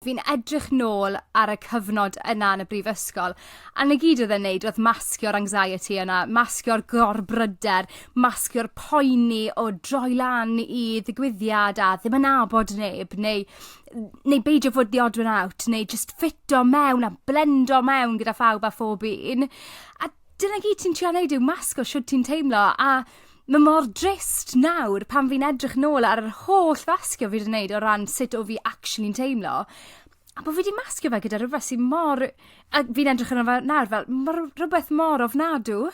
Fi'n edrych nôl ar y cyfnod yna yn y brifysgol, a 'na gyd oedd e'n neud oedd masgio'r anxiety yna, masgio'r gorbryder, masgio'r poeni o droi lan i ddigwyddiad a ddim yn nabod neb, neu neu beidio fod the odd one out, neu jyst ffito mewn a blendo mewn gyda phawb a phob un. A dyna gyd ti'n trio neud yw masgo shwd ti'n teimlo, a ma' mor drist nawr pan fi'n edrych nôl ar yr holl fasgio fi 'di neud o ran sut o' fi actually'n teimlo, a bo' fi 'di masgio fe gyda rwbeth sy mor... A fi'n edrych arno fe nawr fel ma' rwbeth mor ofnadw.